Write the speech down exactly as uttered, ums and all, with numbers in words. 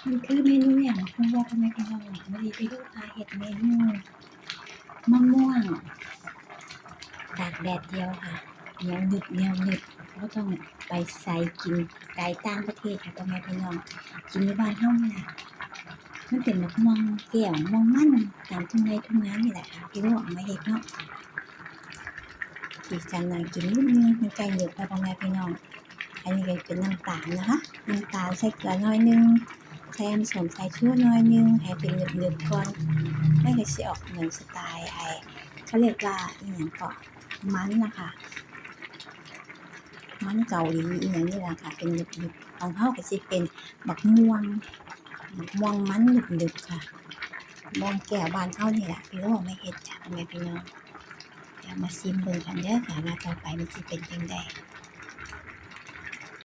มันคือเมนูหยัง คุณย่า พ่อแม่พี่น้อง มื้อนี้พี่ลูกพาเฮ็ดเมนูมะม่วงตากแดดเดียวค่ะ เหนียวหนึบ เหนียวหนึบ บ่ต้องไปไสกินไกลต่างประเทศค่ะ พ่อแม่พี่น้อง กินอยู่บ้านเฮานี่ล่ะ มันเป็นบักม่วงแก้ว ม่วงมัน ตามทุ่งไร่ทุ่งนานี่แหละค่ะ พี่ลูกเอามาเฮ็ดเนาะ สีสันน่ากินนิดนึง มันใกล้หนึบแล้ว พ่อแม่พี่น้อง อันนี้ก็เป็นน้ำตาลนะคะ น้ำตาลใส่เกลือหน่อยนึง ใส่น้ำส้มสายชูหน่อยนึง ให้เป็นหนึบๆก่อน มันก็สิออกเหมือนสไตล์ไอ้ เขาเรียกว่าอีหยังเกาะ มันนะคะ มันเกาหลีอีหยังนี่ล่ะค่ะ เป็นหนึบๆ ของเฮาก็สิเป็นบักม่วง บักม่วงมันหนึบๆค่ะ ม่วงแก้วบ้านเฮานี่ล่ะ พี่ลูกเอามาเฮ็ดจ้ะ พ่อแม่พี่น้อง เดี๋ยวมาชิมเบิ่งกันเด้อค่ะ ว่าต่อไปมันสิเป็นจั่งใด